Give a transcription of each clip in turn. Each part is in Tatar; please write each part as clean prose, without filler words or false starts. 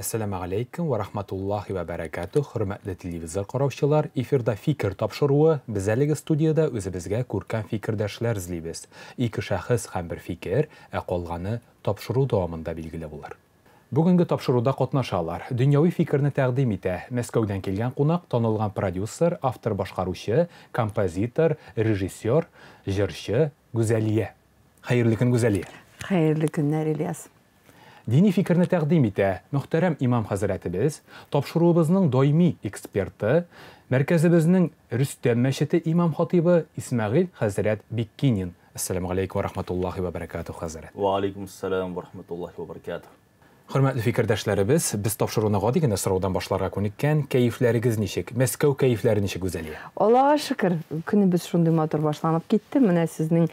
Әссәламә галәйкүм вә рахматуллаһи вә бәрәкәтүһ, хөрмәтле телевизор караучылар, эфирда Фикер тапшыруы, без әлеге студиядә үзебезгә күркәм фикердәшләр эзлибез. Ике шәхес һәм бер фикер, ә калганы тапшыру дәвамында билгеле булыр. Бүгенге тапшыруда катнашалар. Дөньяви фикерне тәкъдим итә. Мәскәүдән килгән кунак, танылган продюсер, автор-башкаручы, композитор, режиссер, җырчы Гүзәлия. Хәерле көн, Гүзәлия. Хәерле көннәр, Ильяс. Дини фикерне тәкъдим итә мөхтәрәм имам хәзрәтебез, тапшыруыбызның даими эксперты, мәркәзебезнең Рөстәм мәчете имам-хатыйбы Исмәгыйль хәзрәт Биккинин. Әссәламү галәйкүм вә рахматуллаһи вә бәрәкәтүһ, хәзрәт. Вә алейкумуссәлам вә рахматуллаһи вә бәрәкәтүһ. Хөрмәтле фикердәшләребез, без тапшыруны гади генә сораудан башларга күнеккән, кәефләрегез ничек? Мәскәү кәефләре ничек, Гүзәлия? Аллага шөкер, көнебез шундый матур башланып китте. Менә сезнең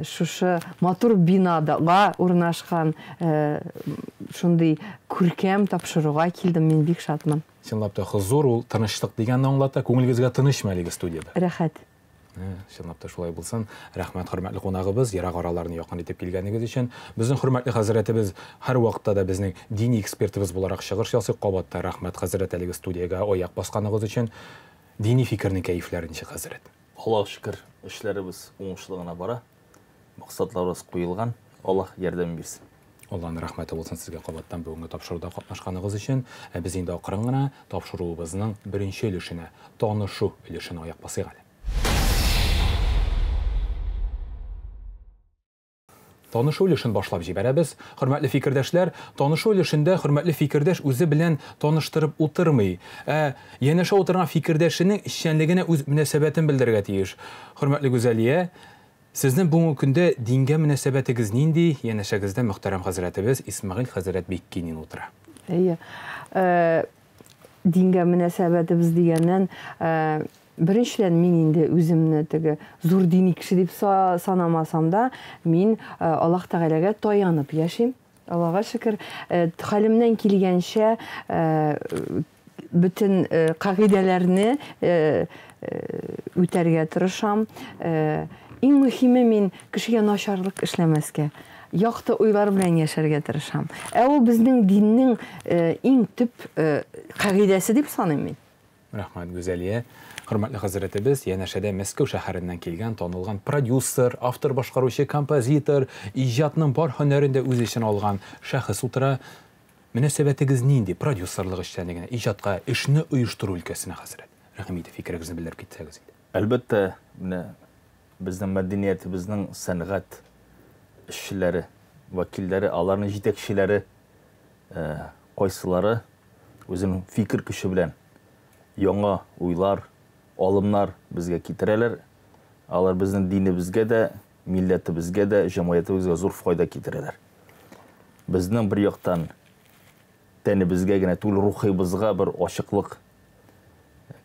шушы матур бинада урнашкан шундый күркәм тапшыруга килдем, мин бик шатмын. Чынлап та хозур ул тынычлык дигәнне аңлата. Күңелегезгә тынычмы әлеге студиядә? Рәхәт. Чынлап та шулай булсын. Рәхмәт, хөрмәтле кунагыбыз, ерак араларны якын итеп килгәнегез өчен. Безнең хөрмәтле хәзрәтебез һәрвакытта да безнең дини экспертыбыз буларак чыгыш ясый. Кабат та рәхмәт, хәзрәт, әлеге студиягә аяк басканыгыз өчен. Дини фикернең кәефләре ничек, хәзрәт? Аллаһ шөкер, эшләребез уңышлы гына бара. Максатларыбыз куелган. Аллаһ ярдәм бирсен. Аллаһның рәхмәте булсын сезгә кабаттан бүгенге тапшыруда катнашканыгыз өчен. Ә без инде акрын гына тапшыруыбызның беренче өлешенә, танышу өлешенә аяк басыйк әле. Танышу өлешен башлап җибәрәбез. Хөрмәтле фикердәшләр, танышу өлешендә хөрмәтле фикердәш үзе белән таныштырып утырмый, ә янәшә утырган фикердәшенең эшчәнлегенә үз мөнәсәбәтен белдерергә тиеш. Хөрмәтле Гүзәлия, сезнең бүгенге көндә дингә мөнәсәбәтегез нинди? Янәшәгездә мөхтәрәм хәзрәтебез Исмәгыйль хәзрәт Биккинин утыра. Әйе. Дингә мөнәсәбәтебез дигәннән, беренчедән, мин инде үземне теге зур дини кеше дип санамасам да, мин Аллаһ Тәгаләгә таянып яшим. Аллаһка шөкер, хәлемнән килгәнчә бөтен кагыйдәләрне үтәргә тырышам. Иң мөһиме, мин кешегә начарлык эшләмәскә, якты уйлар белән яшәргә тырышам. Ә ул безнең диннең иң төп кагыйдәсе дип саныйм мин. Рәхмәт, Гүзәлия. Хөрмәтле хәзрәтебез, янәшәдә Мәскәү шәһәреннән килгән танылган продюсер, автор-башкаручы, композитор, иҗатның бар һөнәрен дә үз эченә алган шәхес утыра. Мөнәсәбәтегез нинди продюсерлык эшчәнлегенә, иҗатка, эшне оештыру өлкәсенә, хәзрәт? Рәхим итеп, фикерегезне белдереп китсәгез иде. Әлбәттә, менә безнең мәдәниятебезнең сәнгать эшчеләре, вәкилләре, аларның җитәкчеләре, кайсылары үзенең фикер көче белән яңа уйлар, алымнар безгә китерәләр. Алар безнең динебезгә дә, милләтебезгә дә, җәмгыятебезгә зур файда китерәләр. Безнең бер яктан тәнебезгә генә түгел, рухыбызга бер ачыклык,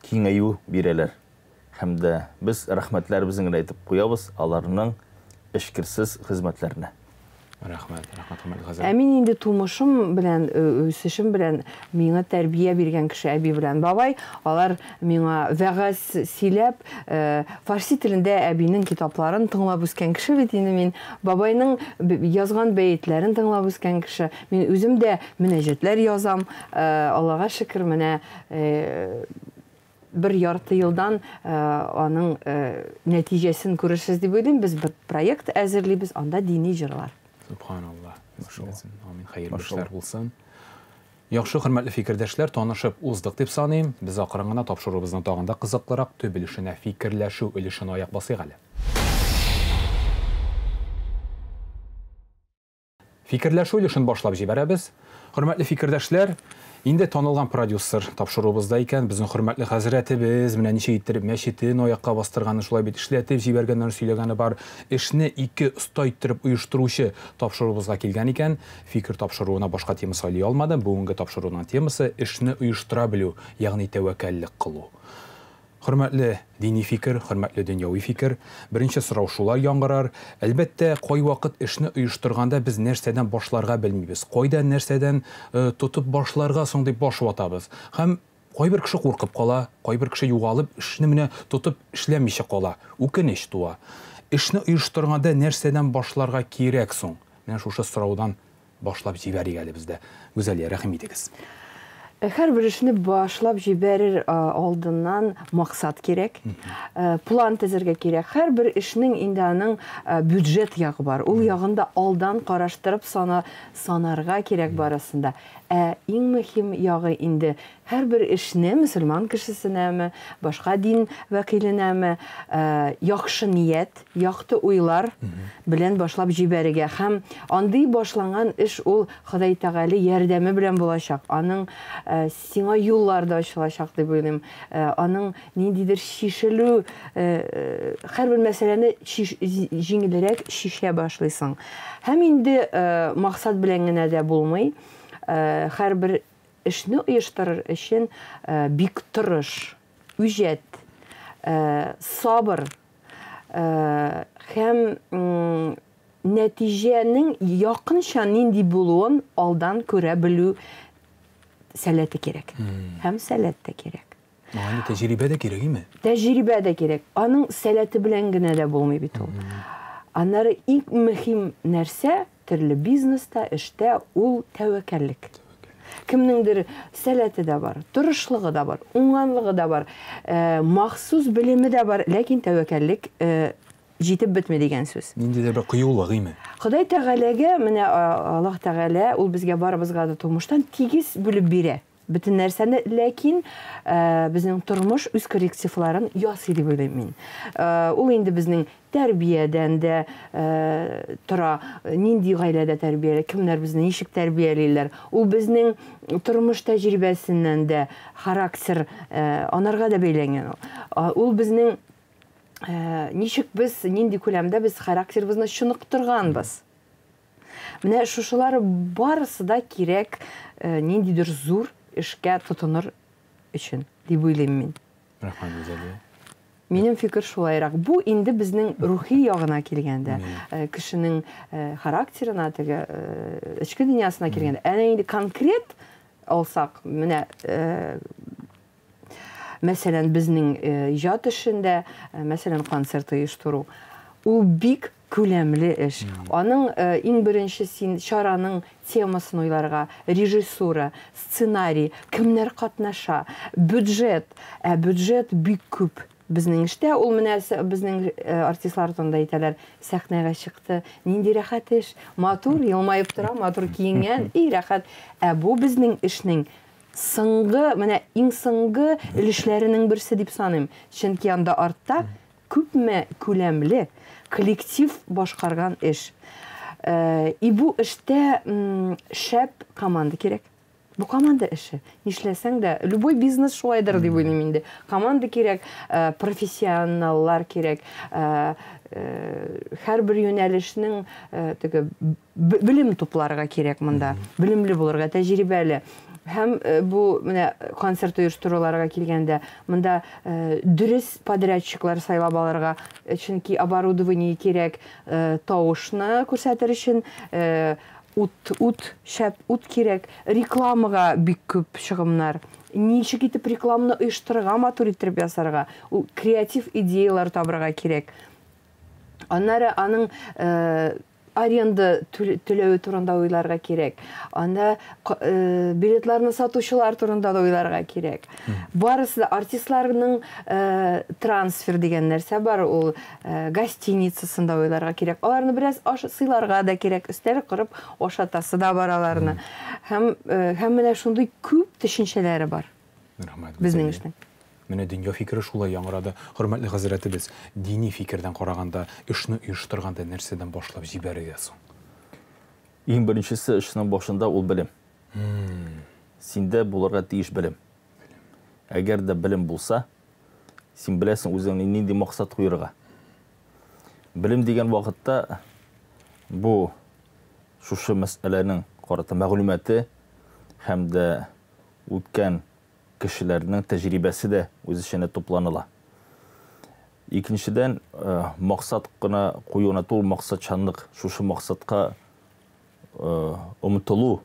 киңәю бирәләр. Һәм дә без рәхмәтләребезне генә әйтеп куябыз аларның эчкерсез хезмәтләренә. Рәхмәт, рәхмәт, хөрмәтле хәзрәт. Ә мин инде тумышым белән, үсешем белән миңа тәрбия биргән кеше әби белән бабай. Алар миңа вәгазь сөйләп, фарси телендә әбинең китапларын тыңлап үскән кеше бит инде мин. Бабайның язган бәетләрен тыңлап үскән кеше. Мин үзем дә мөнәҗәтләр язам. Аллага шөкер, менә бер ярты елдан аның нәтиҗәсен күрерсез дип уйлыйм. Без бер проект әзерлибез, анда дини җырлар. Субханалла. Амин. Хәерле эшләр булсын. Яхшы, хөрмәтле фикердәшләр, танышып уздык дип саныйм. Без акрын гына тапшыруыбызның тагын да кызыклырак төп өлешенә, фикерләшү өлешенә аяк басыйк әле. Фикерләшү өлешен башлап җибәрәбез. Хөрмәтле фикердәшләр, инде танылган продюсер тапшыруыбызда икән, безнең хөрмәтле хәзрәтебез менә ничек иттереп мәчетен аякка бастырганын, шулай бит эшләтеп җибәргәннәрен сөйләгәне бар. Эшне ике оста иттереп оештыручы тапшыруыбызга килгән икән. Фикер тапшыруына башка тема сайлый алмадым. Бүгенге тапшыруның темасы эшне оештыра белү, ягъни тәвәккәллек кылу. Хөрмәтле дини фикер, хөрмәтле дөньяви фикер. Беренче сорау шулай яңгырар. Әлбәттә, кайвакыт эшне оештырганда без нәрсәдән башларга белмибез. Кайдан нәрсәдән тотып башларга соң дип баш ватабыз. Һәм кайбер кеше куркып кала, кайбер кеше югалып, эшне менә тотып эшләмичә кала. Үкенеч туа. Эшне оештырганда нәрсәдән башларга кирәк соң? Менә шушы сораудан башлап җибәрик әле бездә. Гүзәлия, рәхим итегез. Һәрбер эшне башлап җибәрер алдыннан максат кирәк, план төзергә кирәк. Һәрбер эшнең инде аның бюджет ягы бар. Ул ягын да алдан караштырып сана, санарга кирәк барысын да. Ә иң мөһим ягы инде һәрбер эшне мөселман кешесенәме, башка дин вәкиленәме, яхшы ният, якты уйлар белән башлап җибәрергә. Һәм андый башланган эш ул Ходай Тәгалә ярдәме белән булачак. Аның сиңа юллар да ачылачак дип уйлыйм. Аның ниндидер чишелү, һәрбер мәсьәләне җиңелрәк чишә башлыйсың. Һәм инде максат белән генә дә булмый. Һәрбер эшне оештырыр өчен бик тырыш, үҗәт, сабыр һәм нәтиҗәнең якынча нинди булуын алдан күрә белү сәләте кирәк. Һәм сәләт тә кирәк. Моңа инде тәҗрибә дә кирәк, име? Тәҗрибә дә кирәк. Аның сәләте белән генә дә булмый бит ул. Аннары иң мөһим нәрсә төрле бизнеста, эштә ул тәвәккәллек. Кемнеңдер сәләте дә бар, тырышлыгы да бар, уңганлыгы да бар, махсус белеме дә бар, ләкин тәвәккәллек җитеп бетми дигән сүз. Ниндидер бер кыюлык, име? Ходай Тәгаләгә, менә Аллаһ Тәгалә ул безгә барыбызга да тормыштан тигез бүлеп бирә бөтен нәрсәне, ләкин безнең тормыш үз коррективларын ясый дип уйлыйм мин. Ул инде безнең тәрбиядән дә тора, нинди гаиләдә тәрбияли, кемнәр безне ничек тәрбиялиләр. Ул безнең тормыш тәҗрибәсеннән дә, характер анарга да бәйләнгән ул. Ул безнең ничек без, нинди күләмдә без характерыбызны чыныктырганбыз. Менә шушылар барысы да кирәк ниндидер зур эшкә тотыныр өчен, дип уйлыйм мин. Рәхмәт, Гүзәлия. Минем фикер шулайрак. Бу инде безнең рухи ягына килгәндә, кешенең характерына, теге эчке дөньясына килгәндә. Әнә инде конкрет алсак, менә мәсәлән, безнең иҗат эшендә, мәсәлән, концерт оештыру, ул бик күләмле эш. Аның иң беренче син чараның темасын уйларга, режиссура, сценарий, кемнәр катнаша, бюджет. Ә бюджет бик күп. Безнең эштә ул менә безнең артистлар турында әйтәләр, сәхнәгә чыкты, нинди рәхәт эш, матур елмаеп тора, матур киенгән, и рәхәт. Ә бу безнең эшнең соңгы, менә иң соңгы өлешләренең берсе дип саныйм. Чөнки анда артта күпме күләмле коллектив башкарган эш. И бу эштә шәп команда кирәк. Бу команда эше. Нишләсәң дә, любой бизнес шулайдыр дип уйлыйм инде. Команда кирәк, профессионаллар кирәк. Һәрбер юнәлешнең теге белем тупларга кирәк монда. Белемле булырга, тәҗрибәле. Һәм бу менә концерт оештыруларга килгәндә, монда дөрес подрядчиклар сайлап алырга, чөнки оборудование кирәк, тавышны күрсәтер өчен, ут, шәп ут кирәк, рекламага бик күп чыгымнар. Ничек итеп рекламаны оештырырга, матур итеп ясарга, ул креатив идеялар табырга кирәк. Аннары аның аренда түләве турында уйларга кирәк. Анда билетларны сатучылар турында да уйларга кирәк. Барысы да артистларның трансфер дигән нәрсә бар, ул гостиницасында уйларга кирәк. Аларны бераз сыйларга да кирәк, өстәл корып ашатасы да бар аларны. Һәм менә шундый күп төшенчәләре бар. Рәхмәт, Безнең Гүзәлия. эшнең. Менә дөнья фикере шулай яңгырады. Хөрмәтле хәзрәтебез, дини фикердән караганда, эшне оештырганда нәрсәдән башлап җибәрергә соң? Иң беренчесе эшнең башында ул белем. Синдә булырга тиеш белем. Әгәр дә белем булса, син беләсең үзеңне нинди максат куярга. Белем дигән вакытта бу шушы мәсьәләнең карата мәгълүматы һәм дә үткән кешеләрнең тәҗрибәсе дә үз эченә тупланыла. Икенчедән, максат кына куюына тул максатчанлык, шушы максатка омтылу,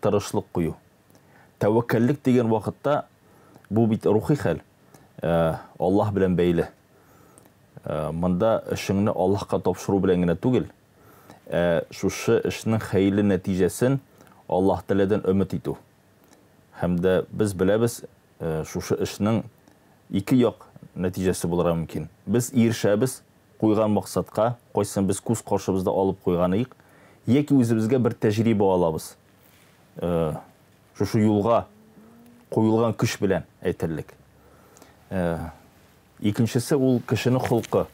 тырышлык кую. Тәвәккәллек дигән вакытта бу бит рухи хәл, Аллаһ белән бәйле. Монда эшеңне Аллаһка тапшыру белән генә түгел, Ә шушы эшнең хәерле нәтиҗәсен Аллаһ Тәгаләдән өмет итү. Һәм дә без беләбез, шушы эшнең ике як нәтиҗәсе булырга мөмкин. Без ирешәбез куйган максатка, кайсын без күз каршыбызда алып куйган идек, яки үзебезгә бер тәҗрибә алабыз. Шушы юлга куелган көч белән әйтерлек. Икенчесе ул кешенең холкы.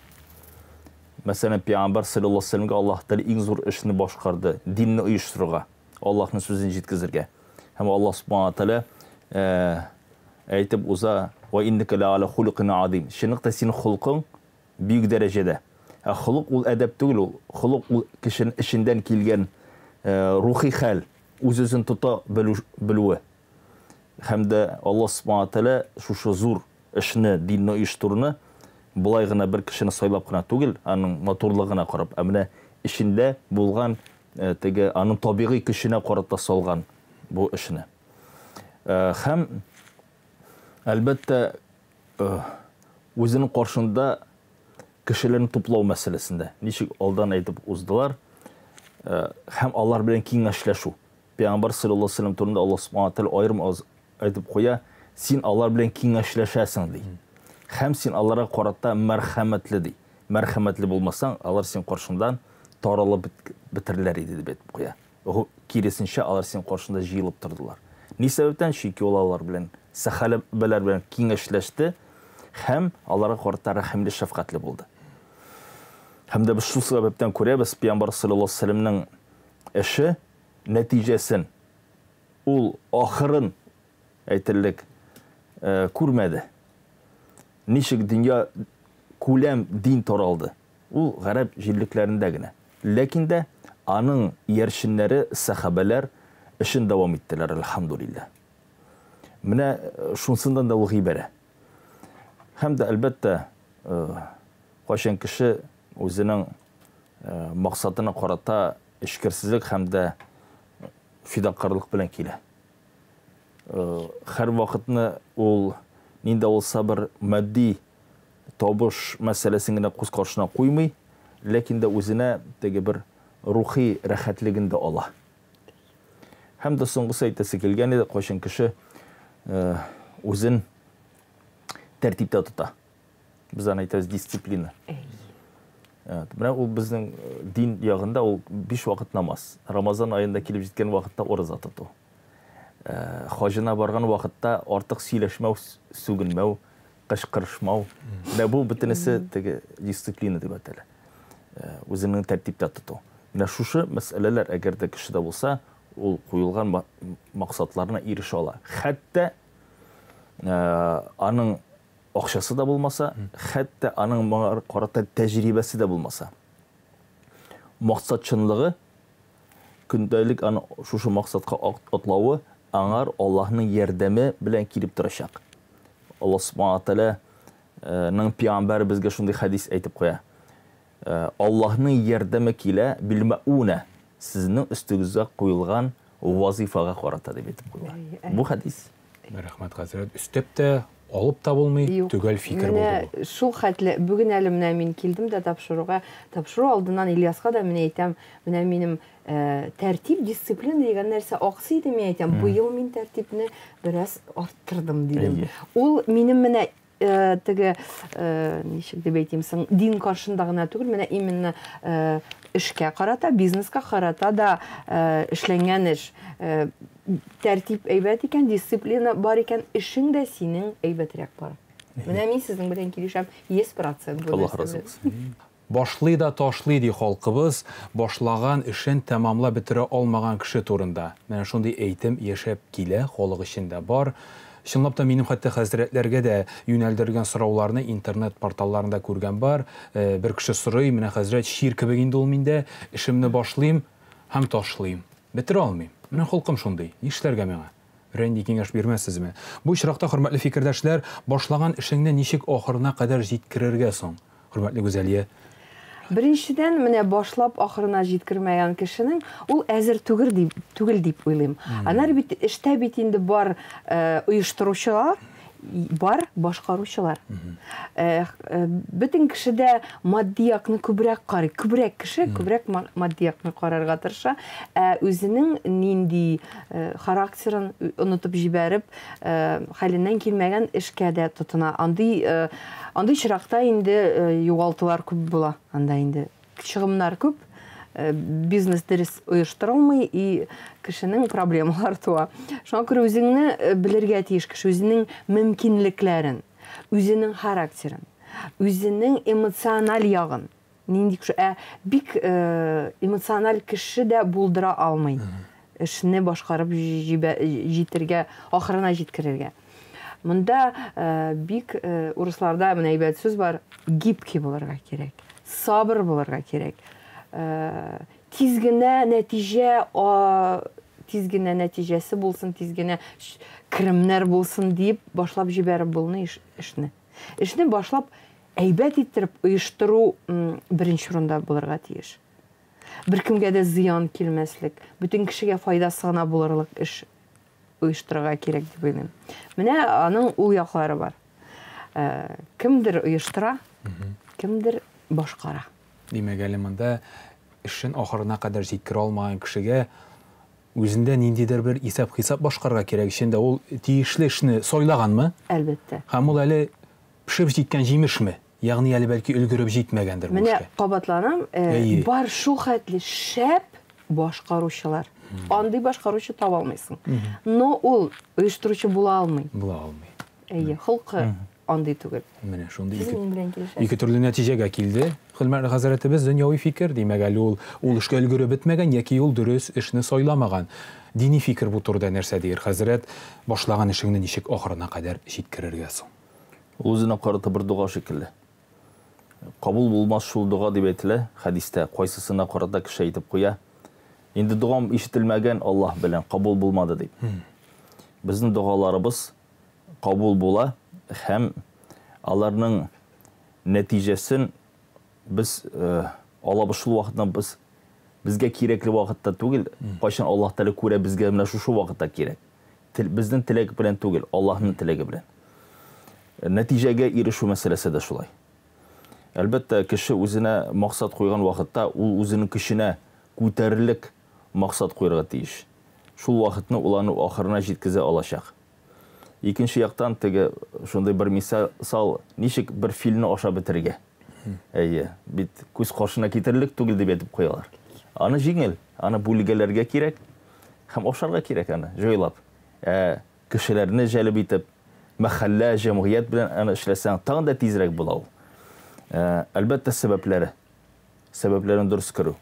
Мәсәлән, Пәйгамбәр саллаллаһу алейһи ва сәлләмгә Аллаһ Тәгалә иң зур эшне башкарды, динне оештырырга, Аллаһның сүзен җиткезергә. Һәм Аллаһ субхана тәгалә әйтеп уза: "Ва иннәкә ла аля хулукин азим". Чынлыкта синең холкың бөек дәрәҗәдә. Ә холык ул әдәп түгел ул. Холык ул кешенең эчендән килгән рухи хәл, үз-үзен тота белүе. Һәм дә Аллаһ субхана тәгалә шушы зур эшне, динне оештыруны болай гына бер кешене сайлап кына түгел, аның матурлыгына карап, ә менә эчендә булган теге аның табигый көченә карата салган бу эшне. Һәм әлбәттә үзенең каршында кешеләрне туплау мәсьәләсендә, ничек алдан әйтеп уздылар, һәм алар белән киңәшләшү. Пәйгамбәр саллаллаһу алейһи ва сәлләм турында Аллаһ субхана тәгалә аерым әйтеп куя, син алар белән киңәшләшәсең, ди. Һәм син аларга карата мәрхәмәтле, ди. Мәрхәмәтле булмасаң, алар синең каршыңдан таралып бетерерләр иде, дип әйтеп куя. Киресенчә, алар синең каршында җыелып тордылар. Ни сәбәптән? Чөнки ул алар белән, сәхабәләр белән киңәшләште һәм аларга карата рәхимле, шәфкатьле булды. Һәм дә без шул сәбәптән күрәбез, Пәйгамбәр саллаллаһу алейһи ва сәлләмнең эше нәтиҗәсен, ул ахырын әйтерлек күрмәде. Ничек дөнья күләм дин таралды? Ул гарәп җирлекләрендә генә. Ләкин дә аның иярченнәре, сәхабәләр эшен дәвам иттеләр, әлхәмдүлилләһ. Менә шунсыннан да ул гыйбарә. Һәм дә, әлбәттә, кайчан кеше үзенең максатына карата эчкерсезлек һәм дә фидакарьлык белән килә. Һәр вакытны ул нинди булса бер матди табыш мәсьәләсен генә күз каршына куймый, ләкин дә үзенә теге бер рухи рәхәтлеген дә ала. Һәм дә соңгысы әйтәсе килгән иде, кайчан кеше үзен тәртиптә тота. Без аны әйтәбез дисциплина. Менә ул безнең дин ягында ул 5 вакыт намаз. Рамазан аенда килеп җиткән вакытта ураза тоту. Хаҗына барган вакытта артык сөйләшмәү, сүгенмәү, кычкырышмау. Менә бу бөтенесе теге дисциплина дип атала. Үзеңне тәртиптә тоту. Менә шушы мәсьәләләр әгәр дә кешедә булса, ул куелган максатларына ирешә ала. Хәтта аның акчасы да булмаса, хәтта аның моңа карата тәҗрибәсе дә булмаса. Максатчанлыгы, көндәлек аны шушы максатка атлавы аңар Аллаһның ярдәме белән килеп торачак. Аллаһ субхана тәгаләнең пәйгамбәре безгә шундый хәдис әйтеп куя. Аллаһның ярдәме килә билмәуна, сезнең өстегезгә куелган вазифага карата дип әйтеп куела. Бу хәдис. Рәхмәт, хәзрәт. Өстәп тә, алып та булмый, төгәл фикер булды бу. Шул хәтле, бүген әле менә мин килдем дә тапшыруга, тапшыру алдыннан Ильяска да менә әйтәм, менә минем тәртип, дисциплина дигән нәрсә аксый иде, мин әйтәм, быел мин тәртипне бераз арттырдым дидем. Ул минем менә теге ничек дип әйтим соң, дин каршында гына түгел, менә именно эшкә карата, бизнеска карата да эшләнгән эш. Тәртип әйбәт икән, дисциплина бар икән, эшең дә синең әйбәтрәк бара. Менә мин сезнең белән килешәм 100% бу Аллаһ разый булсын. Башлый да ташлый ди халкыбыз, башлаган эшен тәмамлап бетерә алмаган кеше турында. Менә шундый әйтем яшәп килә, халык эчендә бар. Чынлап та минем хәтта хәзрәтләргә дә юнәлдерелгән сорауларны интернет порталларында күргән бар. Бер кеше сорый, менә хәзрәт, чир кебек инде ул миндә, эшемне башлыйм һәм ташлыйм. Бетерә алмыйм. Менә холкым шундый. Нишләргә миңа? Рәнди киңәш бирмәссезме? Бу очракта, хөрмәтле фикердәшләр, башлаган эшеңне ничек ахырына кадәр җиткерергә соң? Хөрмәтле Гүзәлия. Беренчедән, менә башлап ахырына җиткермәгән кешенең ул әзер түгел дип, түгел дип уйлыйм. Аннары бит эштә бит инде бар оештыручылар, Бар башкаручылар. Бөтен кеше дә матди якны күбрәк карый. Күбрәк кеше күбрәк матди якны карарга тырыша. Ә үзенең нинди характерын онытып җибәреп, хәленнән килмәгән эшкә дә тотына. Андый андый очракта инде югалтулар күп була. Анда инде чыгымнар күп, бизнес дөрес оештырылмый и кешенең проблемалары туа. Шуңа күрә үзеңне белергә тиеш кеше, үзенең мөмкинлекләрен, үзенең характерын, үзенең эмоциональ ягын. Нинди кеше, ә бик эмоциональ кеше дә булдыра алмый. Эшне башкарып җитергә, ахырына җиткерергә. Монда бик урысларда менә әйбәт сүз бар, гибкий булырга кирәк, сабыр булырга кирәк. Тиз генә нәтиҗә, тиз генә нәтиҗәсе булсын, тиз генә керемнәр булсын дип башлап җибәреп булмый эшне. Эшне башлап әйбәт иттереп оештыру беренче урында булырга тиеш. Беркемгә дә зыян килмәслек, бөтен кешегә файдасы гына булырлык эш оештырырга кирәк дип уйлыйм. Менә аның ул яклары бар. Кемдер оештыра, кемдер башкара. Димәк, әле монда эшен ахырына кадәр җиткерә алмаган кешегә үзендә ниндидер бер исәп-хисап башкарырга кирәк. Эчендә ул тиешле эшне сайлаганмы? Әлбәттә. Һәм ул әле пешеп җиткән җимешме? Ягъни әле бәлки өлгереп җитмәгәндер бу Менә эшкә. кабатланам, бар шул хәтле шәп башкаручылар. Андый башкаручы таба алмыйсың. Но ул оештыручы була алмый. Була алмый. Әйе, холкы андый түгел. Менә шундый Сез ике, минем белән килешәсез. ике төрле нәтиҗәгә килде. Хөрмәтле хәзрәтебез, дөньяви фикер, димәк, әле ул ул эшкә өлгереп бетмәгән яки ул дөрес эшне сайламаган. Дини фикер бу турыда нәрсә дияр хәзрәт? Башлаган эшеңне ничек ахырына кадәр җиткерергә соң? Ул үзенә карата бер дога шикелле. Кабул булмас шул дога дип әйтелә хәдистә, кайсысына карата кеше әйтеп куя. Инде догам ишетелмәгән Аллаһ белән кабул булмады дип. Безнең догаларыбыз кабул була һәм аларның нәтиҗәсен без алабыз шул вакытта, без безгә кирәкле вакытта түгел, кайчан Аллаһ Тәгалә күрә безгә менә шушы вакытта кирәк. Безнең теләк белән түгел, Аллаһның теләге белән. Нәтиҗәгә ирешү мәсьәләсе дә шулай. Әлбәттә, кеше үзенә максат куйган вакытта ул үзенең көченә күтәрерлек максат куярга тиеш. Шул вакытны ул аны ахырына җиткезә алачак. Икенче яктан теге шундый бер мисал, ничек бер филне ашап бетерергә. Әйе, бит күз каршына китерерлек түгел дип әйтеп куялар. Аны җиңел, аны бүлгәләргә кирәк һәм ашарга кирәк аны, җайлап. Кешеләрне җәлеп итеп, мәхәллә, җәмгыять белән аны эшләсәң, тагын да тизрәк була ул. Әлбәттә, сәбәпләре. Сәбәпләрен дөрес күрү.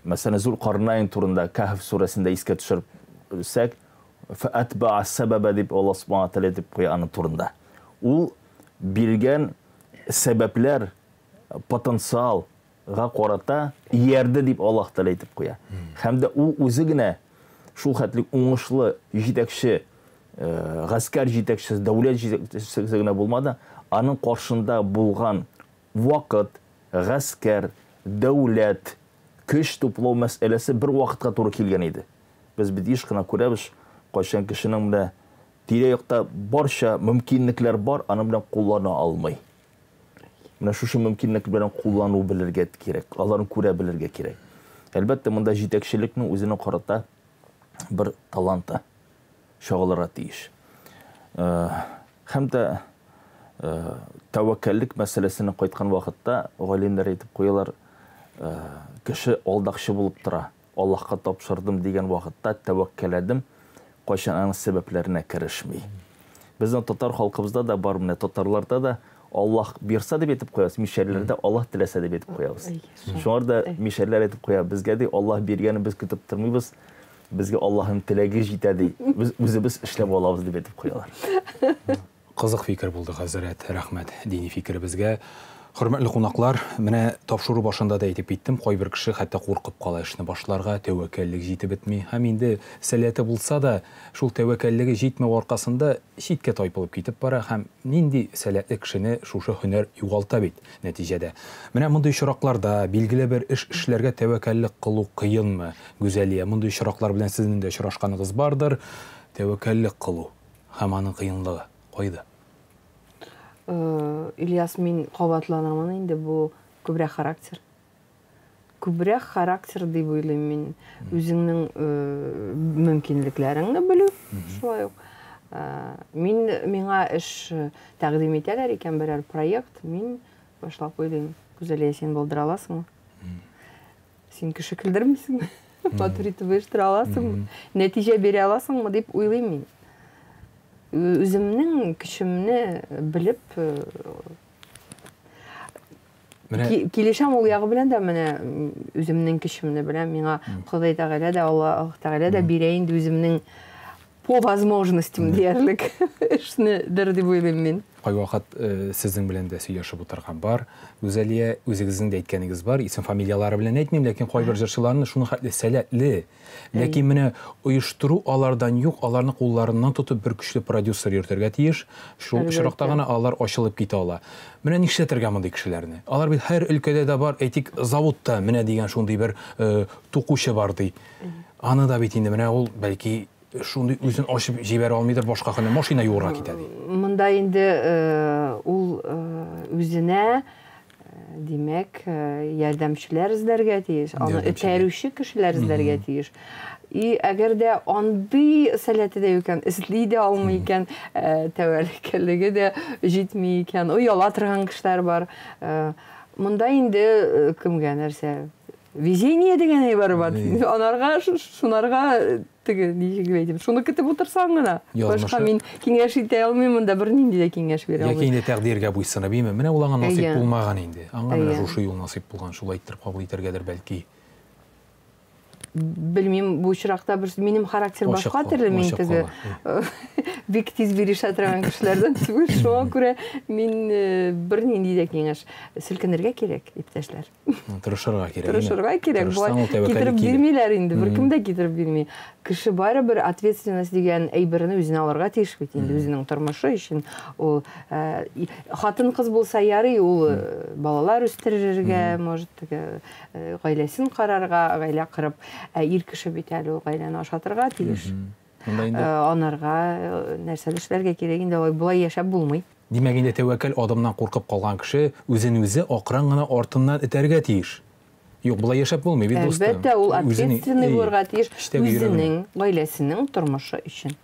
Мәсәлән, Зулкарнайн турында Каһф сүрәсендә искә төшерсәк, фәатбаа сәбәбә дип Аллаһ субхана ва тааля әйтеп куя аның турында. Ул биргән сәбәпләр потенциалга карата иярде дип Аллаһ Тәгалә әйтеп куя. Һәм дә ул үзе генә шул хәтле уңышлы җитәкче, гаскәр җитәкчесе, дәүләт җитәкчесе генә булмады, аның каршында булган вакыт, гаскәр, дәүләт, көч туплау мәсьәләсе бер вакытка туры килгән иде. Без бит еш кына күрәбез, кайчан кешенең менә тирә-якта барча мөмкинлекләр бар, аны белән куллана алмый. Менә шушы мөмкинлек белән куллану белергә кирәк, аларны күрә белергә кирәк. Әлбәттә, монда җитәкчелекнең үзенә карата бер таланты чагылырга тиеш. Һәм дә тәвәккәллек мәсьәләсенә кайткан вакытта галимнәр әйтеп куялар, кеше алдакчы булып тора. Аллаһка тапшырдым дигән вакытта тәвәккәләдем, кайчан аның сәбәпләренә керешми. Безнең татар халкыбызда да бар, менә татарларда да Аллаһ бирса дип әйтеп куябыз, мишәрләрдә Аллаһ теләсә дип әйтеп куябыз. Шуңар да мишәрләр әйтеп куя, безгә ди Аллаһ биргәнен без көтеп тормыйбыз, безгә Аллаһның теләге җитә ди. Без үзебез эшләп алабыз дип әйтеп куялар. Кызык фикер булды, хәзрәт, рәхмәт дини фикеребезгә. Хөрмәтле кунаклар, менә тапшыру башында да әйтеп киттем, кайбер кеше хәтта куркып кала эшне башларга, тәвәккәллек җитеп бетми. Һәм инде сәләте булса да, шул тәвәккәллеге җитмәү аркасында читкә тайпылып китеп бара һәм нинди сәләтле кешене шушы һөнәр югалта бит нәтиҗәдә. Менә мондый очракларда билгеле бер эш эшләргә тәвәккәллек кылу кыенмы, Гүзәлия? Мондый очраклар белән сезнең дә очрашканыгыз бардыр. Тәвәккәллек кылу һәм аның кыенлыгы. Кайда? Ильяс, мин кабатланамын инде, бу күбрәк характер. Күбрәк характер дип уйлыйм мин. Үзеңнең мөмкинлекләреңне белү, шулай ук. Мин миңа эш тәкъдим итәләр икән, берәр проект, мин башлап уйлыйм. Гүзәлия, син булдыра аласыңмы? Син кеше көлдермисеңме? Матур итеп оештыра аласыңмы? Нәтиҗә бирә аласыңмы дип уйлыйм мин. Үземнең көчемне белеп килешәм ул ягы белән дә, менә үземнең көчемне беләм, миңа Ходай Тәгалә дә, Аллаһ Тәгалә дә бирә инде үземнең по возможностям диярлек эшне дер дип уйлыйм мин. Кайвакыт сезнең белән дә сөйләшеп утырган бар. Гүзәлия, үзегезнең дә әйткәнегез бар, исем фамилияләре белән әйтмим, ләкин кайбер җырчыларны шуның хәтле сәләтле, ләкин менә оештыру алардан юк, аларны кулларыннан тотып бер көчле продюсер йөртергә тиеш. Шул очракта гына алар ачылып китә ала. Менә нишләтергә мондый кешеләрне? Алар бит һәр өлкәдә дә бар, әйтик, заводта менә дигән шундый бер тукучы бар ди. Аны да бит инде менә ул бәлки шундый үзен ачып җибәрә алмыйдыр, башка хәлдә машина юырга китә ди. Монда инде ул үзенә, димәк, ярдәмчеләр эзләргә тиеш, аны этәрүче кешеләр эзләргә тиеш. И әгәр дә андый сәләте дә юк икән, эзли дә алмый икән, тәвәккәллеге дә җитми икән, ояла торган кешеләр бар. Монда инде кемгә нәрсә? Везение дигән әйбер бар. Анарга, шунарга теге ничек дип әйтим, шуны көтеп утырсаң гына. Башка мин киңәш итә алмыйм, монда бернинди дә киңәш бирә алмыйм. Яки инде тәкъдиргә буйсынып, име? Менә ул аңа насыйп булмаган инде. Аңа менә шушы юл насыйп булган, шулай иттереп кабул итәргәдер бәлки. Белмим, бу очракта бер минем характер башка төрле, мин теге бик тиз бирешә торган кешеләрдән түгел, шуңа күрә мин бернинди дә киңәш. Селкенергә кирәк, иптәшләр. Тырышырга кирәк. Тырышырга кирәк. Болай китереп бирмиләр инде, беркем дә китереп бирми. Кеше барыбер ответственность дигән әйберне үзенә алырга тиеш бит инде, үзенең тормышы өчен. Ул хатын-кыз булса ярый, ул балалар үстерергә, может, теге гаиләсен карарга, гаилә корып, ә ир кеше бит әле ул гаиләне ашатырга тиеш. Анарга нәрсә эшләргә кирәк инде, алай болай яшәп булмый. Димәк, инде тәвәккәл адымнан куркып калган кеше үзен үзе акрын гына артыннан этәргә тиеш. Юк, болай яшәп булмый бит, дустым. Әлбәттә, ул ответственный булырга тиеш үзенең гаиләсенең тормышы өчен.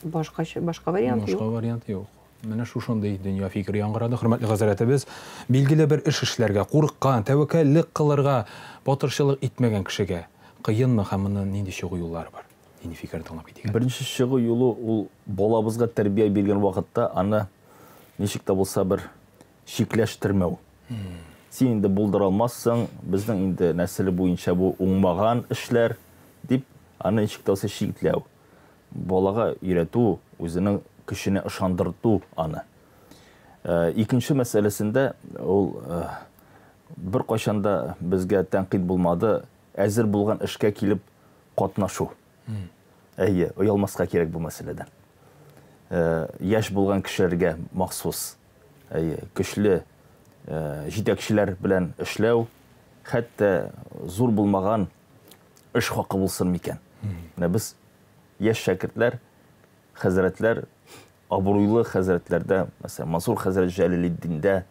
Башка башка вариант юк. Башка вариант юк. Менә шушындый дөнья фикере яңгырады, хөрмәтле хәзрәтебез. Билгеле бер эш эшләргә курыккан, тәвәккәллек кылырга батырчылык итмәгән кешегә кыенмы һәм моның нинди чыгу юллары бар? Дини фикерне тыңлап китик. Беренче чыгу юлы ул балабызга тәрбия биргән вакытта аны ничек тә булса бер чикләштермәү. Син инде булдыра алмассың, безнең инде нәселе буенча бу уңмаган эшләр дип аны ничек тә булса чикләү. Балага өйрәтү, үзенең көченә ышандырту аны. Икенче мәсьәләсендә ул бер кайчан да безгә тәнкыйть булмады, әзер булган эшкә килеп катнашу. Әйе, оялмаска кирәк бу мәсьәләдән. Яшь булган кешеләргә махсус, әйе, көчле җитәкчеләр белән эшләү, хәтта зур булмаган эш хакы булсын микән. Менә без яшь шәкертләр, хәзрәтләр, абруйлы хәзрәтләрдә, мәсәлән, Мансур хәзрәт Җәлилетдиндә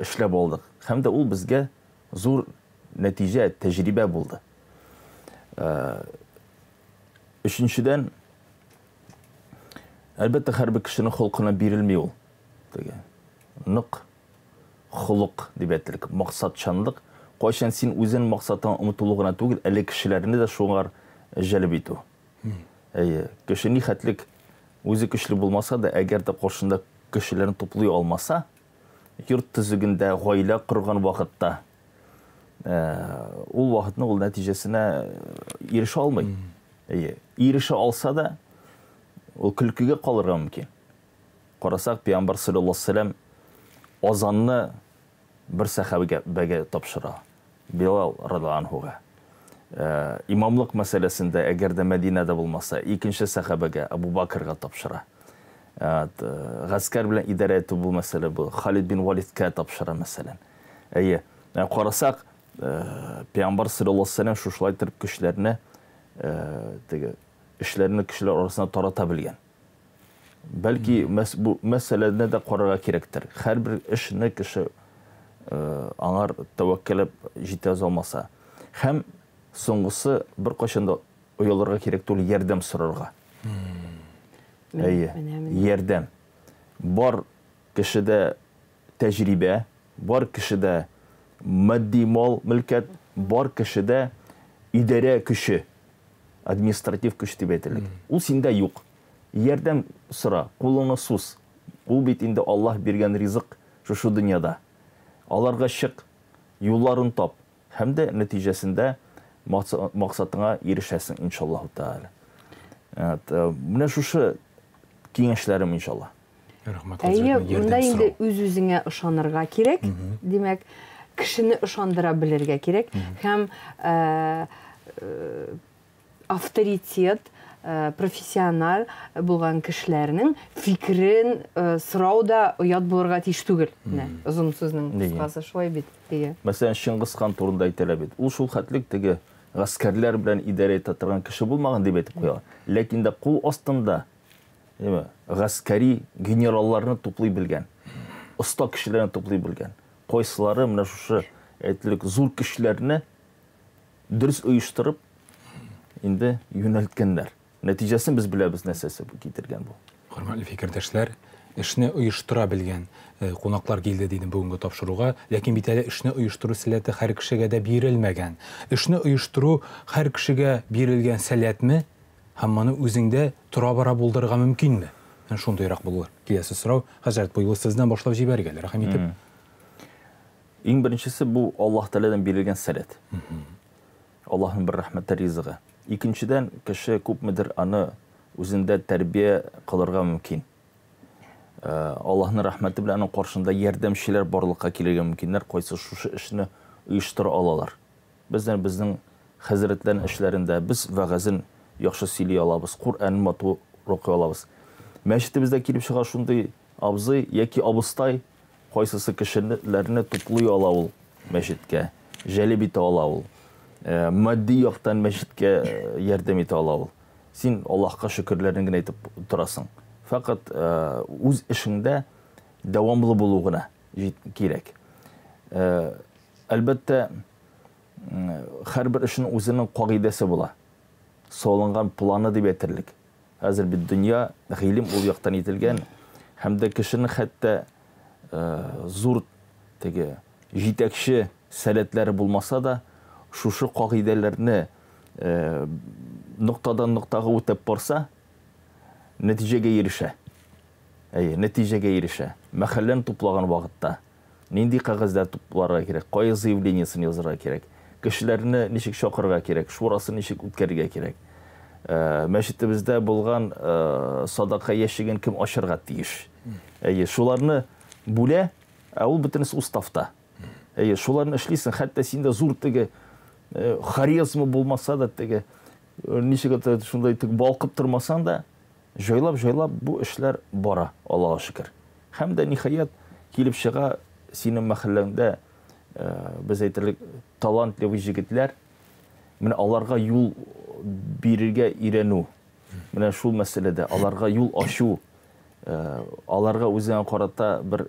эшләп алдык. Һәм дә ул безгә зур нәтиҗә, тәҗрибә булды. Өченчедән, әлбәттә, һәрбер кешенең холкына бирелми ул. Теге нык холык дип әйтелек, максатчанлык. Кайчан син үзең максатыңа омтылу гына түгел, әле кешеләрне дә шуңар җәлеп итү. Әйе, кеше ни хәтлек үзе көчле булмаса да, әгәр дә каршында кешеләрне туплый алмаса, йорт төзегендә, гаилә корган вакытта, ул вакытны ул нәтиҗәсенә ирешә алмый. Әйе, ирешә алса да, ул көлкегә калырга мөмкин. Карасак, Пәйгамбәр саллаллаһу алейһи ва сәлләм азанны бер сәхабәгә тапшыра. Билал радиаллаһу анһуга. Имамлык мәсьәләсендә, әгәр дә Мәдинәдә булмаса, икенче сәхабәгә, Абу Бакрга тапшыра. Гаскәр белән идарә итү бу мәсьәлә бу Халид бин Валидка тапшыра мәсәлән. Әйе, карасак, Пәйгамбәр саллаллаһу алейһи ва сәлләм шушылай итеп кешеләрне, теге эшләрне кешеләр арасына тарата белгән. Бәлки бу мәсьәләне дә карарга кирәктер. Һәрбер эшне кеше аңар тәвәккәлләп җитә алмаса. Һәм соңгысы, беркайчан да оялырга кирәк түгел ярдәм сорарга. Әйе, ярдәм. Бар кешедә тәҗрибә, бар кешедә матди мал, мөлкәт, бар кешедә идарә көче, административ көч дип әйтерлек. Ул синдә юк. Ярдәм сора, кулыңны суз. Ул бит инде Аллаһ биргән ризык шушы дөньяда. Аларга чык, юлларын тап һәм дә нәтиҗәсендә максатыңа ирешәсең, иншаллаһу тәгалә. Менә шушы киңәшләрем, иншаллаһ. Рәхмәт. Әйе, монда инде үз-үзеңә ышанырга кирәк. Димәк, кешене ышандыра белергә кирәк һәм авторитет, профессиональ булган кешеләрнең фикерен сорау да оят булырга тиеш түгел. Менә озын сүзнең кыскасы шулай бит. Әйе. Мәсәлән, Чыңгыз хан турында әйтәләр бит. Ул шул хәтлек теге гаскәрләр белән идарә итә торган кеше булмаган дип әйтеп куялар. Ләкин дә кул астында гаскәри генералларны туплый белгән, оста кешеләрне туплый белгән. Кайсылары менә шушы әйтелек зур көчләрне дөрес оештырып инде юнәлткәннәр. Нәтиҗәсен без беләбез, нәрсәсе китергән бу. Хөрмәтле фикердәшләр, эшне оештыра белгән кунаклар килде дидем бүгенге тапшыруга, ләкин бит әле эшне оештыру сәләте һәр кешегә дә бирелмәгән. Эшне оештыру һәр кешегә бирелгән сәләтме? Һәм моны үзеңдә тора-бара булдырырга мөмкинме? Менә шундыйрак булыр. Киләсе сорау, хәзрәт, бу юлы сездән башлап җибәрик әле, рәхим итеп. Иң беренчесе бу Аллаһ Тәгаләдән бирелгән сәләт. Аллаһның бер рәхмәте, ризыгы. Икенчедән, кеше күпмедер аны үзендә тәрбия кылырга мөмкин. Аллаһның рәхмәте белән аның каршында ярдәмчеләр барлыкка килергә мөмкиннәр, кайсы шушы эшне оештыра алалар. Бездән безнең хәзрәтләрнең эшләрендә без вәгазен яхшы сөйли алабыз, Коръән матур укый алабыз. Мәчетебездә килеп чыга шундый абзый яки абыстай, кайсысы кешеләрне туплый ала ул мәчеткә, җәлеп итә ала ул. Матди яктан мәчеткә ярдәм итә ала ул. Син Аллаһка шөкерләрен генә әйтеп торасың. Фақат үз эшеңдә дәвамлы булу гына кирәк. Әлбәттә, һәрбер эшнең үзенең кагыйдәсе була. Салынган планы дип әйтерлек. Хәзер бит дөнья, гыйлем ул яктан ителгән, һәм дә кешенең хәтта зур теге җитәкче сәләтләре булмаса да, шушы кагыйдәләрне ноктадан ноктага үтәп барса, нәтиҗәгә ирешә. Әйе, нәтиҗәгә ирешә. Мәхәлләне туплаган вакытта нинди кәгазьләр тупларга кирәк, кая заявлениесен язарга кирәк, кешеләрне ничек чакырырга кирәк, шурасын ничек үткәрергә кирәк. Мәчетебездә булган садака ящигын кем ачарга тиеш. Әйе, шуларны бүлә, ә ул бөтенесе уставта. Әйе, шуларны эшлисең, хәтта синдә зур теге харизма булмаса да, теге ничек это шундай теге балкып тормасаң да, җайлап-җайлап бу эшләр бара, Аллаһка шөкер. Һәм дә ниһаять килеп чыга синең мәхәлләңдә без әйтерлек талантливый җегетләр, менә аларга юл бирергә өйрәнү. Менә шул мәсьәләдә аларга юл ачу, аларга үзеңә карата бер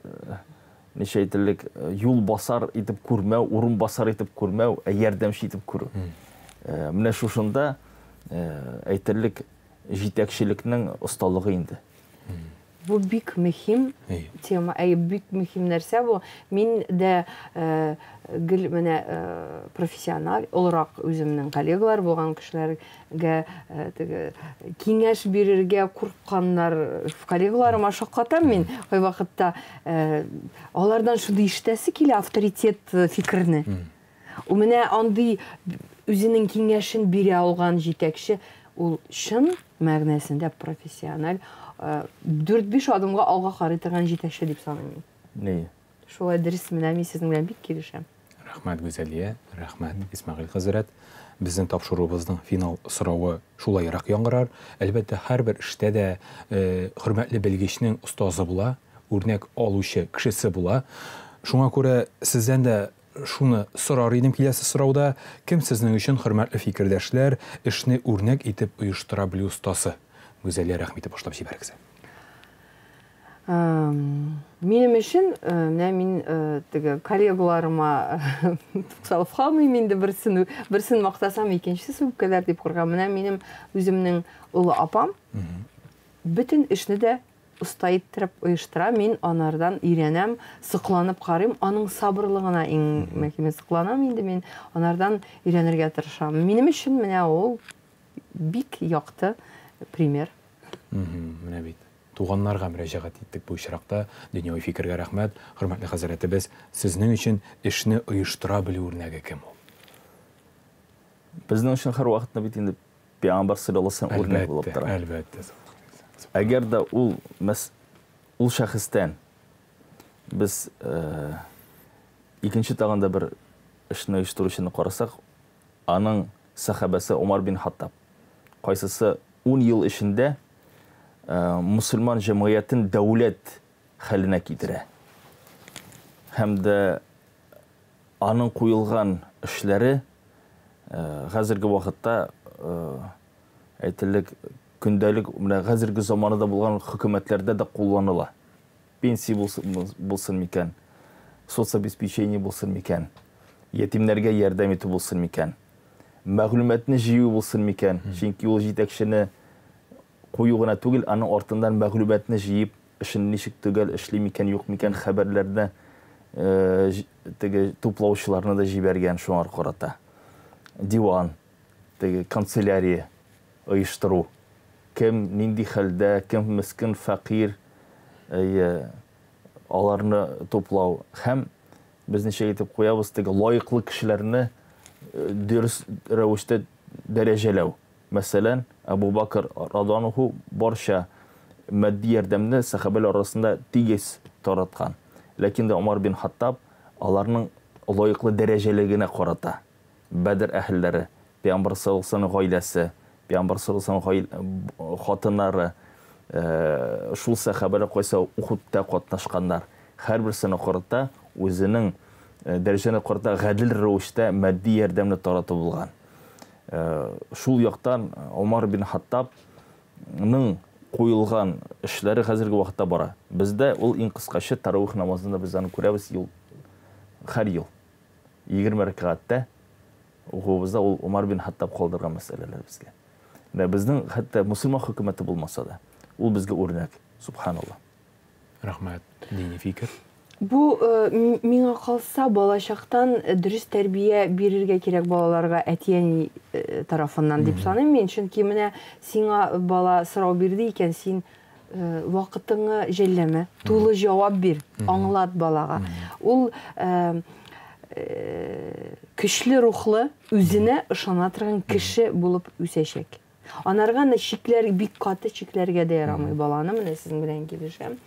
ничә әйтерлек юл басар итеп күрмәү, урын басар итеп күрмәү, ә ярдәмче итеп күрү. Менә шушында әйтерлек җитәкчелекнең осталыгы инде. Бу бик мөһим тема, әй, бик мөһим нәрсә бу. Мин дә гел менә профессиональ, олырак үземнең коллегалар булган кешеләргә теге киңәш бирергә курыкканнар коллегаларыма шаккатам мин. Кайвакытта алардан шундый ишетәсе килә авторитет фикерне. Менә андый үзенең киңәшен бирә алган җитәкче, ул чын мәгънәсендә профессиональ, 4-5 адымга алга карый торган җитәкче дип саныйм мин. Ни? Шулай дөрес, менә мин сезнең белән бик килешәм. Рәхмәт, Гүзәлия, рәхмәт, Исмәгыйль хәзрәт. Безнең тапшыруыбызның финал соравы шулайрак яңгырар. Әлбәттә, һәрбер эштә дә хөрмәтле белгечнең остазы була, үрнәк алучы кешесе була. Шуңа күрә сездән дә шуны сорар идем киләсе сорауда, кем сезнең өчен, хөрмәтле фикердәшләр, эшне үрнәк итеп оештыра белү остасы? Гүзәлия, рәхмәт итеп башлап җибәрегез. Минем өчен, менә мин теге коллегаларыма тукталып калмыйм инде, берсен берсен мактасам, икенчесе үпкәләр дип куркам. Менә минем үземнең олы апам бөтен эшне дә оста иттереп оештыра. Мин анардан өйрәнәм, сокланып карыйм. Аның сабырлыгына иң мөһиме сокланам инде мин. Анардан өйрәнергә тырышам. Минем өчен менә ул бик якты пример. Менә бит. Туганнарга мөрәҗәгать иттек бу очракта. Дөньяви фикергә рәхмәт. Хөрмәтле хәзрәтебез, сезнең өчен эшне оештыра белү үрнәге кем ул? Безнең өчен һәрвакытта бит инде Пәйгамбәр саллаллаһу алейһи вәсәлләм үрнәк булып тора. Әлбәттә. Әгәр дә ул ул шәхестән без икенче тагын да бер эшне оештыручыны карасак, аның сәхабәсе Умар бин Хаттаб, кайсысы 10 ел эчендә мусульман җәмгыятен дәүләт хәленә китерә. Һәм дә аның куелган эшләре хәзерге вакытта әйтелек көндәлек менә хәзерге заманада булган хөкүмәтләрдә дә кулланыла. Пенсия булсын микән, соцобеспечение булсын микән, ятимнәргә ярдәм итү булсын микән, мәгълүматны җыю булсын микән, чөнки ул җитәкчене кую гына түгел, аның артыннан мәгълүматны җыеп, эшен ничек төгәл эшли микән, юк микән, хәбәрләрне теге туплаучыларны да җибәргән шуңар карата. Диван, теге канцелярия оештыру. Кем нинди хәлдә, кем мискин, фәкыйрь, аларны туплау. Һәм без ничек итеп куябыз, теге лаеклы кешеләрне дөрес рәвештә дәрәҗәләү. Мәсәлән, Абу Бакр радиаллаһу барча матди ярдәмне сәхабәләр арасында тигез тараткан. Ләкин дә Умар бин Хаттаб аларның лаеклы дәрәҗәлегенә карата Бәдр әһелләре, Пәйгамбәр саллаллаһу алейһи вәсәлләм гаиләсе, Пәйгамбәр саллаллаһу алейһи вәсәлләм хатыннары, шул сәхабәләр кайсы Ухудта катнашканнар, һәрберсенә карата үзенең дәрәҗәне карата гадел рәвештә матди ярдәмне таратып булган. Шул яктан Умар бин Хаттабның куелган эшләре хәзерге вакытта бара. Бездә ул иң кыскача таравих намазында без аны күрәбез ел, һәр ел. 20 рәкәгатьтә укуыбызда ул Умар бин Хаттаб калдырган мәсьәләләр безгә. Менә безнең хәтта мусульман хөкүмәте булмаса да, ул безгә үрнәк, субханаллаһ. Рәхмәт, дини фикер. Бу миңа калса, балачактан дөрес тәрбия бирергә кирәк балаларга әти-әни тарафыннан дип саныйм мин. Чөнки менә сиңа бала сорау бирде икән, син вакытыңны жәлләмә, тулы җавап бир, аңлат балага. Ул көчле рухлы, үзенә ышана торган кеше булып үсәчәк. Анарга на чикләр бик каты чикләргә дә ярамый баланы, менә сезнең белән килешәм.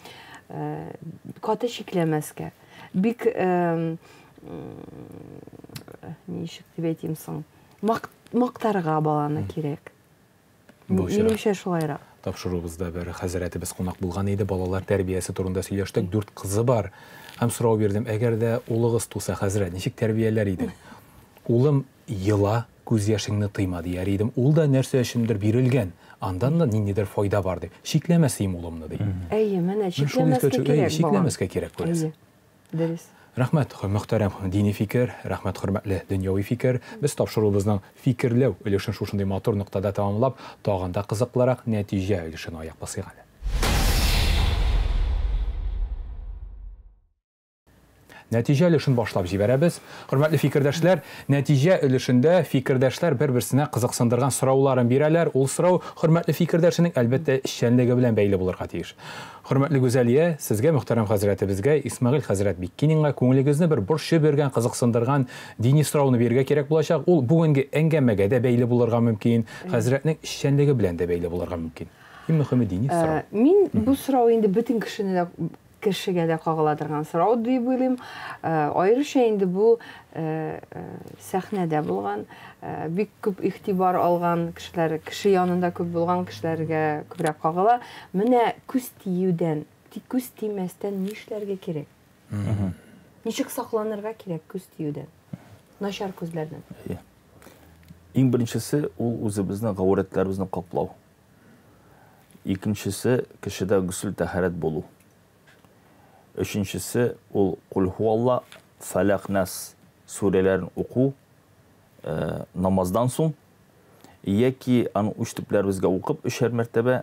Каты чикләмәскә. Бик ничек дип әйтим соң? Мактарга баланы кирәк. Минемчә шулайрак. Тапшыруыбызда бер хәзрәтебез кунак булган иде, балалар тәрбиясе турында сөйләштек, 4 кызы бар. Һәм сорау бирдем, әгәр дә улыгыз туса, хәзрәт, ничек тәрбияләр идең? Улым ела, күз яшеңне тыйма дияр идем. Ул да нәрсә өчендер бирелгән. Андан да ниндидер файда бар дип. Чикләмәс идем улымны ди. Әйе, менә чикләмәскә кирәк. Чикләмәскә кирәк күрәсең. Дөрес. Рәхмәт, мөхтәрәм дини фикер, рәхмәт, хөрмәтле дөньяви фикер. Без тапшыруыбызның фикерләү өлешен шушындый матур ноктада тәмамлап, тагын да кызыклырак нәтиҗә өлешен аяк басыйк әле. Нәтиҗә өлешен башлап җибәрәбез. Хөрмәтле фикердәшләр, нәтиҗә өлешендә фикердәшләр бер-берсенә кызыксындырган сорауларын бирәләр. Ул сорау хөрмәтле фикердәшенең әлбәттә эшчәнлеге белән бәйле булырга тиеш. Хөрмәтле Гүзәлия, сезгә, мөхтәрәм хәзрәтебезгә, Исмәгыйль хәзрәт Биккининга күңелегезне бер борчу биргән, кызыксындырган дини сорауны бирергә кирәк булачак. Ул бүгенге әңгәмәгә дә бәйле булырга мөмкин, хәзрәтнең эшчәнлеге белән дә бәйле булырга мөмкин. Иң мөһиме дини сорау. Мин бу сорау инде бөтен кешене дә кешегә дә кагыла торган сорау дип уйлыйм. Аеруча инде бу сәхнәдә булган, бик күп игътибар алган кешеләр, кеше янында күп булган кешеләргә күбрәк кагыла. Менә күз тиюдән, күз тимәстән нишләргә кирәк? Ничек сакланырга кирәк күз тиюдән? Начар күзләрдән. Иң беренчесе ул үзебезнең гаурәтләребезне каплау. Икенчесе кешедә гөсел тәһарәт булу. Өченчесе ул Кул һуалла, Фәләк, Нас сүрәләрен уку намаздан соң яки аны уч төпләребезгә укып өчәр мәртәбә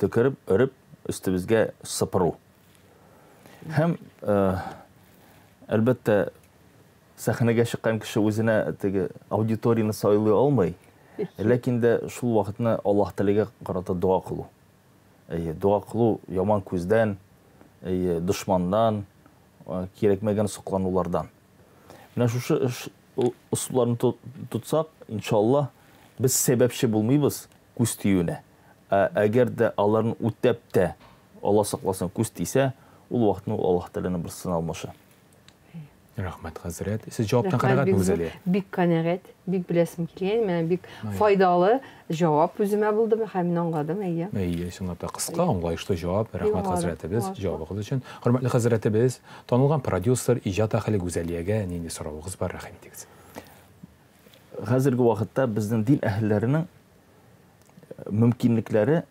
төкереп, өреп өстебезгә сыпыру. Һәм әлбәттә сәхнәгә чыккан кеше үзенә теге аудиторияне сайлый алмый. Ләкин дә шул вакытны Аллаһ Тәгаләгә карата дога кылу. Әйе, дога кылу яман күздән, әйе, дошманнан, кирәкмәгән сокланулардан. Менә шушы ысулларны тотсак, иншаллаһ, без сәбәпче булмыйбыз күз тиюенә. Ә әгәр дә аларны үтәп тә, Алла сакласын, күз тисә, ул вакытны ул Аллаһ Тәгаләнең бер сыналмышы. Рәхмәт, хәзрәт. Сез җаваптан канәгатьме, Гүзәлия? Бик канәгать, бик беләсем килгән, менә бик файдалы җавап үземә булды, һәм мин аңладым, әйе. Әйе, чынлап та кыска, аңлаешлы җавап. Рәхмәт, хәзрәтебез, җавабыгыз өчен. Хөрмәтле хәзрәтебез, танылган продюсер, иҗат әһеле Гүзәлиягә нинди соравыгыз бар, рәхим итегез. Хәзерге вакытта безнең дин әһелләренең мөмкинлекләре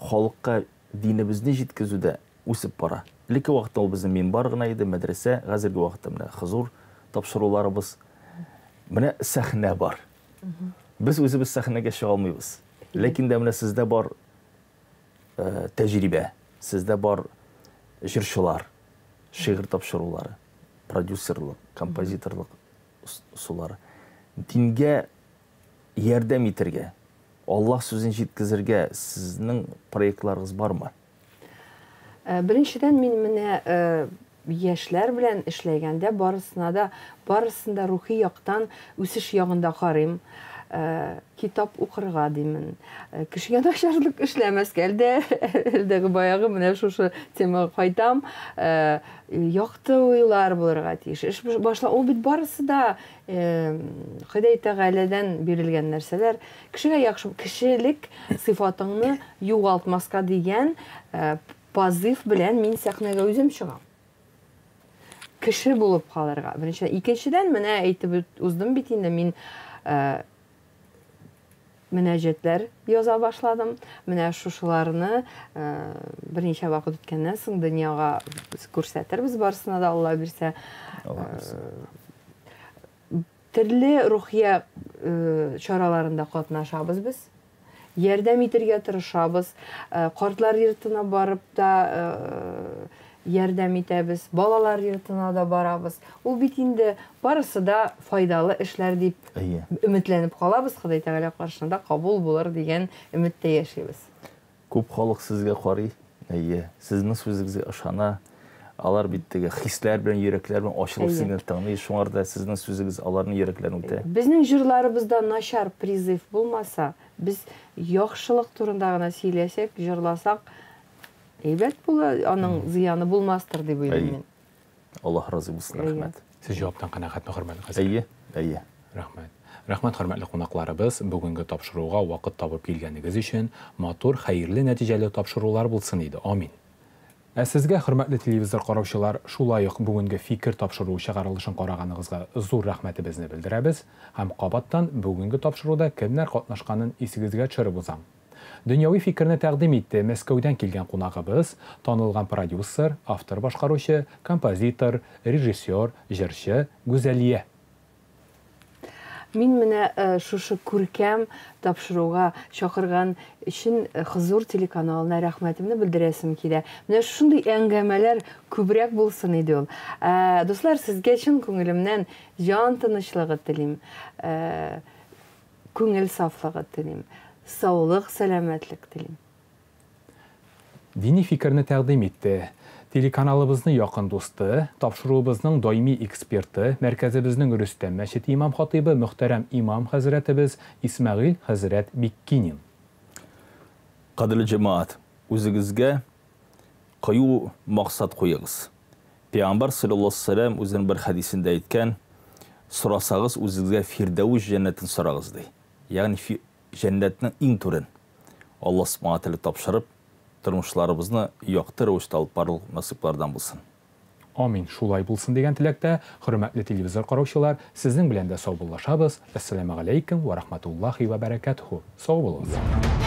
халыкка динебезне җиткезүдә үсеп бара. Элекке вакытта ул безнең минбар гына иде, мәдрәсә, хәзерге вакытта менә хозур тапшыруларыбыз. Менә сәхнә бар. Без үзебез сәхнәгә чыга алмыйбыз. Ләкин дә менә сездә бар э, тәҗрибә, сездә бар җырчылар, шигырь тапшырулары, продюсерлык, композиторлык ысуллары. Дингә ярдәм итәргә, Аллаһ сүзен җиткезергә сезнең проектларыгыз бармы? Э, беренчедән, мин менә э, яшьләр белән эшләгәндә барысына да, барысын да рухи яктан үсеш ягында карыйм. Э, китап укырга димен. Кешегә начарлык эшләмәскә. Әлдә, әлдәге баягы менә шушы темага кайтам. Якты уйлар булырга тиеш. Эш башла, ул бит барысы да Ходай Тәгаләдән бирелгән нәрсәләр. Кешегә яхшы, кешелек сыйфатыңны югалтмаска дигән позыв белән мин сәхнәгә үзем чыгам. Кеше булып калырга. Беренчедән. Икенчедән, менә әйтеп уздым бит инде, мин мөнәҗәтләр яза башладым. Менә шушыларны берничә вакыт үткәннән соң дөньяга күрсәтербез барысына да, Алла бирсә. Алла бирсә. Төрле рухия чараларында катнашабыз без. Ярдәм итергә тырышабыз. Картлар йортына барып та ярдәм итәбез. Балалар йортына да барабыз. Ул бит инде барысы да файдалы эшләр дип өметләнеп калабыз. Ходай Тәгалә каршында кабул булыр дигән өметтә яшибез. Күп халык сезгә карый, әйе, сезнең сүзегезгә ышана. Алар бит теге хисләр белән, йөрәкләр белән ачылып сезне тыңлый, шуңар да сезнең сүзегез аларның йөрәкләрен үтә. Безнең җырларыбызда начар призыв булмаса, без яхшылык турында гына сөйләсәк, җырласак, әйбәт була, аның зыяны булмастыр дип уйлыйм мин. Аллаһ разый булсын, рәхмәт. Сез җаваптан канәгатьме, хөрмәтле хәзрәт? Әйе, әйе. Рәхмәт. Рәхмәт, хөрмәтле кунакларыбыз, бүгенге тапшыруга вакыт табып килгәнегез өчен. Матур, хәерле, нәтиҗәле тапшырулар булсын иде. Амин. Ә сезгә, хөрмәтле телевизор караучылар, шулай ук бүгенге Фикер тапшыруы чыгарылышын караганыгызга зур рәхмәтебезне белдерәбез һәм кабаттан бүгенге тапшыруда кемнәр катнашканын исегезгә төшереп узам. Дөньяви фикерне тәкъдим итте Мәскәүдән килгән кунагыбыз, танылган продюсер, автор-башкаручы, композитор, режиссер, җырчы Гүзәлия. Мин менә шушы күркәм тапшыруга чакырган өчен Хозур телеканалына рәхмәтемне белдерәсем килә. Менә шушындый әңгәмәләр күбрәк булсын иде ул. Дуслар, сезгә чын күңелемнән җан тынычлыгы телим. Күңел сафлыгы телим. Саулык, сәламәтлек телим. Дини фикерне тәкъдим итте. Телеканалыбызны якын дусты, тапшыруыбызның даими эксперты, мәркәзебезнең Рөстәм мәчете имам-хатыйбы мөхтәрәм имам хәзрәтебез Исмәгыйль хәзрәт Биккинин. Кадерле җәмәгать, үзегезгә кыю максат куегыз. Пәйгамбәр салләллаһу галәйһи вә сәлләм үзенең бер хәдисендә әйткән, Сорасагыз, үзегезгә Фирдәвес җәннәтен сорагыз, ди. Ягъни җәннәтнең иң түрен Аллаһ Субхана Тәгалә тапшырып, тормышларыбызны якты рәвештә алып бару насыйплардан булсын. Амин, шулай булсын дигән теләктә, хөрмәтле телевизор караучылар, сезнең белән дә саубуллашабыз. Әссәламегаләйкем вә рахматуллахи вә бәрәкәтүһү. Сау булыгыз.